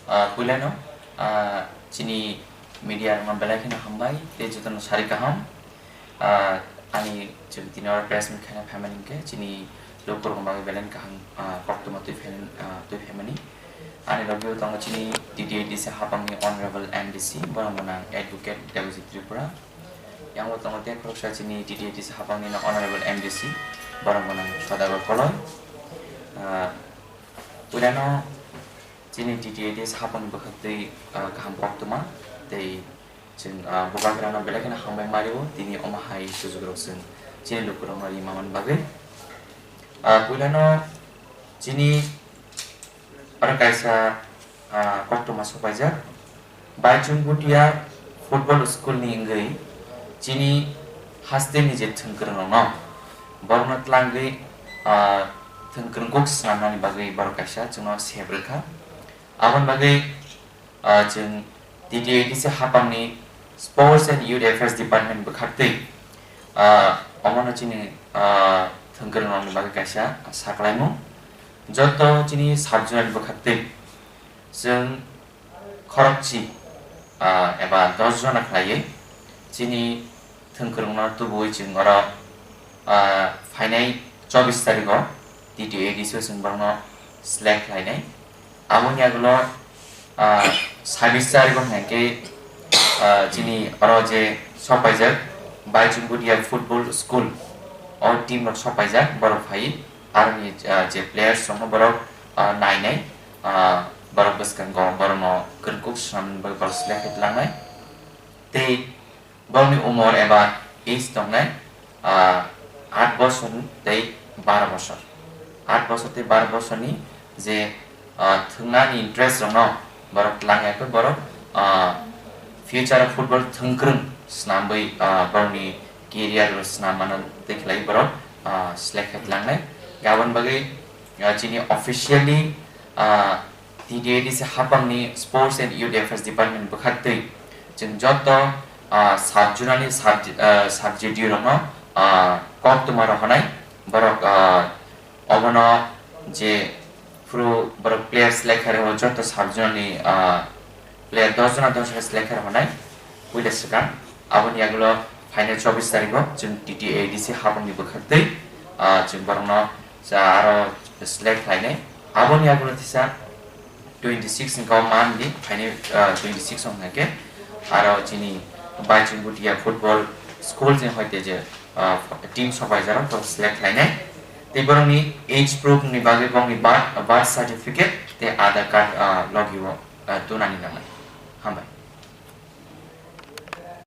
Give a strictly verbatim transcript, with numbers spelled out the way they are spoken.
Ah, puilano, ah, chini media rokno belai kheno hambai tei jotono sari kaham. Ah, ani chwng tini oro press meet khaina phaimani hwnkhe chini lukurokni bagwi belai kaham, ah, koktwma twi phaimani, ah, twi phaimani. Ani logi o tongo chini T T A D C hapangni Honorable M D C, borok gwnang Advocate Debojit Tripura. Yang bo tongo tei khoroksa chini T T A D C hapangni no Honorable M D C, borok gwnang Sodagar Koloi. Ah, puilano chini T T A D C hapangni bwkhaktwi, ah, kaham koktwma tei chwng, ah, bubagrano belai kheno hambai mario, tini omo hai sujugrok chwng chini lukurokno rimamani bagwi. Ah, puilano chini oro kaisa, ah, koktwma sopaijak. Baichung Bhutia Football School ni wngwi chini hasteni je thwngkwrwngrokno borokno tlangwi, ah, thwngkwrwng kok swnamnani bagwi borok kaisa chwngno sep rwkha. Aboni bagwi, ah, chwng T T A D C hapangni Sports and Youth Affairs Department bwkhaktwi, ah, omono chini, ah, thwngkwrwngrokni bagwi kaisa sakhlaimung. Joto chini sub-zonal bwkhaktwi chwng khorokchi, ah, eba dos jona khlaiwi chini thwngkwrwngno tubuwi chwng oro, ah, phainai chobis tarikho T T A D C o chwng borokno select khlainai. Aboni agulo, ah, sabis tarikho hwnkhe, ah, chini oro je sopaijak Baichung Bhutia Football School o team rok sopaijak, borok phai aroni, ah, je players rokno borok, ah, nainai, ah, borok bwskango borokno kwrwngkuk swnamnani bagwi borok select khe tlangnai. Tei borokni umor eba age tongnai, ah, aat bosor tei baro bosor. Aat bosor tei baro bosorni je, ah, thwngnani interest rokno borok tlang ya khe borok, ah, future o football thwngkwrwng swnamwi, ah, borokni career rok swnam mano tei khlai borok, ah, select khe tlangnai. Aboni bagwi, ah, chini officially, ah, T T A D C hapangni Sports and Youth Affairs Department bwkhaktwi chwng joto, ah, sub-zonal ni sub-, ah, subsidiary rokno, ah, koktwma rohornai. Borok, ah, obono je phuru borok players lekha rw joto sub-zonal ni, ah, player dos jona dos jona lekha rohornai puila swkang. Aboni yagulo phainai chobis tarikho chwng T T A D C hapangni bwkhaktwi, ah, chwng borokno cha aro select khlainai. Aboni yagulo tisa twenty six ni kau man di phainai, ah, twenty six wng khe aro chini Baichung Bhutia Football School ni hoite je, ah, team sopaijak rok select khlainai. Tei borokni age proof ni bagwi borokni birth, birth certificate tei Aadhaar card, ah, logi o, ah, tunani nangnai. Hambai.